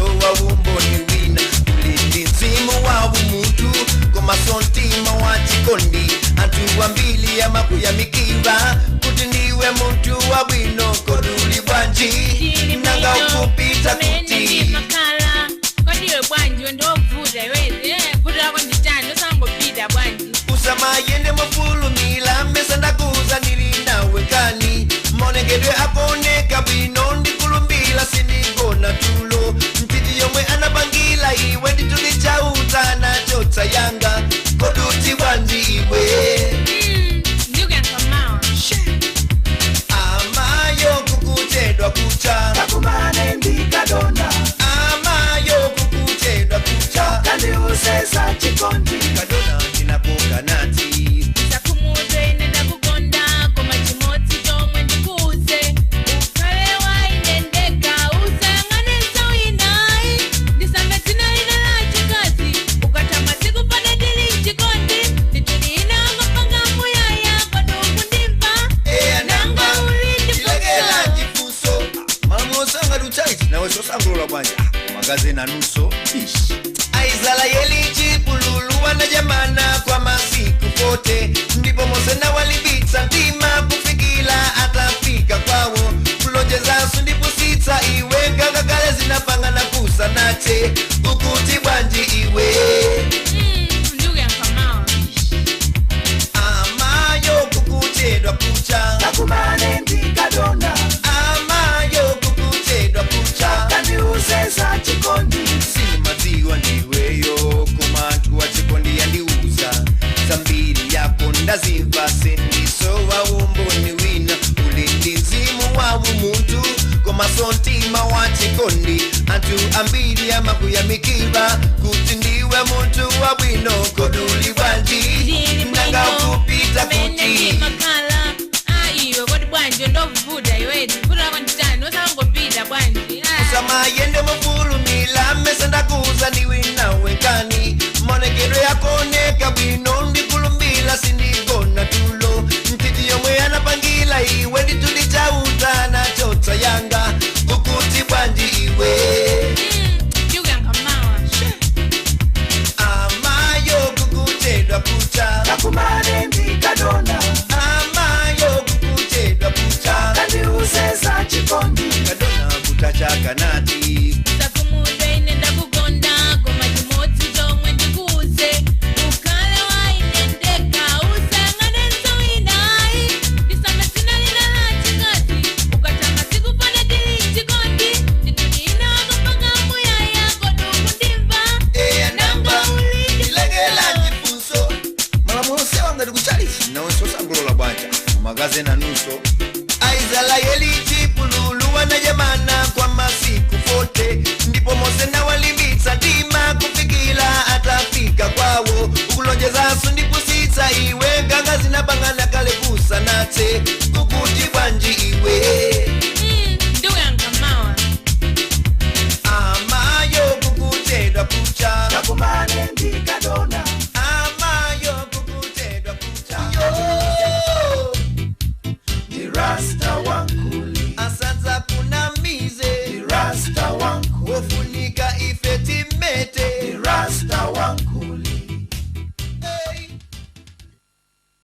Sindisowa umboni wina. Uli ndi mzimu wa umunthu komanso mtima wa chikondi. Anthu ambiri amakuyamikira kuti ndiwe munthu wabwino. Kodi uli bwanji? Ndili Nanga bwino. ukupita Kumene kuti? Ndimakhala. Kodi iwe bwanji, iwe ndovuta iwezi? Vuto lako nditani? Osangopita bwanji? Usamayende mofulumira, mesa ndakuuza ndili nawe kani. Maonekedwe akuoneka bwino, ndikulumbira sindigona tulo. Ntchito yomwe anapangila iwe ndituli Chauta nachotsa yanga. Kodi uti bwanji iwe? Ndikuyankha mawa. Amayo, kukuchedwa kucha. Kakumane ndikadona. Amayo, kukuchedwa kucha. Kandiuze za chikondi. Kadona tinapokanati. Usakhumudwe, ine ndakukonda, koma chimodzi chomwe ndikuuze, ukhale waine ndekha, usayang'anenso winayi, ndisambe dzina lina la chikazi. Ukatha masiku pano tili mchikondi, ndituli inangopanga muyaya. Kodi ukundimva? Nanga Nanga uli ndi Chilekela. funso? Chifunso malamulo sanga tuchaiti nawe sosangolola bwanji magaze nanuso. Aisraeli chipululu wanajamana kwa masiku 40, ndipo Mose nawalimbitsa mtima kufikira atafika kwawo. Kulonjezanso ndipusitsa iwe, ngangakale zinapangana kusanache. Ukuti bwanji iwe? Ndikuyankha mawa. Amayo, kukuchedwa kucha. Kakumane ndikadona. Amayo, kukuchedwa kucha. Kandiuze za chikondi. Sindimadziwa ndiweyo, koma anthu achikondi yandiuza zambiri yako ndazimva. Sindisowa umboni wina. Uli ndi mzimu wa umunthu komanso mtima wa chikondi. Anthu ambiri amakuyamikira kuti ndiwe munthu wabwino. Kodi uli bwanji? Ndili Nanga bwino. ukupita Kumene kuti? Ndimakhala. Iwe, kodi bwanji ndovuta iwezi? Vuto lako nditani? Osangopita bwanji? Usamayende mofulumira, mesa ndakuuza ndiwe nawe kani. Maonekedwe yakuoneka bwino, ndikulumbira sindigona tulo. Ntchito yomwe anapangila iwe ndituli Chauta nachotsa yanga. Ukuti bwanji iwe? Ndikuyankha mawa. Amayo, kukuchedwa kucha. Kakumane ndikadona. Amayo, kukuchedwa kucha. Kandiuze za chikondi. Kadona kutachakanati. Usakhumudwe, ine ndakukonda, koma chimodzi chomwe ndikuuze, ukhale waine ndekha, usayang'anenso winayi, ndisambe dzina lina la chikazi. Ukatha masiku pano tili mchikondi, ndituli inakopanga muyaya. Kodi ukundimva? Nanga Nanga uli ndi Chilekela. funso? Chifunso malamulo sewanga ndikuchalisi nawe sosangolola bwanja magaze nanuso. Aisraeli chipululu wanajamana kwa masiku 40, ndipo Mose nawalimbitsa mtima kufikira atafika kwawo. Ukulonjezanso ndipusitsa iwe, nganga zinapangana kale kusanatse.